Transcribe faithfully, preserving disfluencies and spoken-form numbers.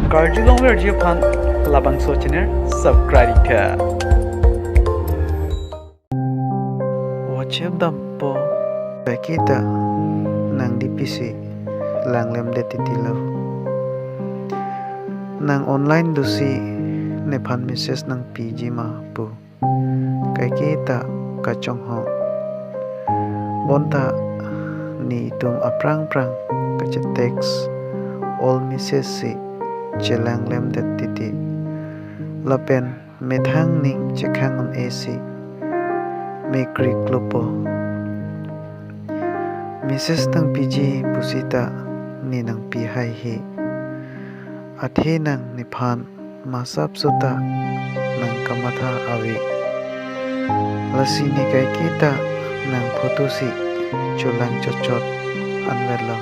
Karjulongverji aphan labangso channel subscribe tha. WhatsApp dampo, kaike ta nang D P si langlemdet titilo. Nang online dosi nephan message nangpiji ma pu kaike ta kachonghong. Bonta netum aphrang phrang kachetext all message si chelanglemdet titi. Lapen methang ning chekhang un-e si mekri klopo. Message nangpiji pusita ne nangpi haihe. Athe nang nephan masap sota nang kamatha ave. Lasi ne kaike ta nang photo si cholang chotchot anvetlo.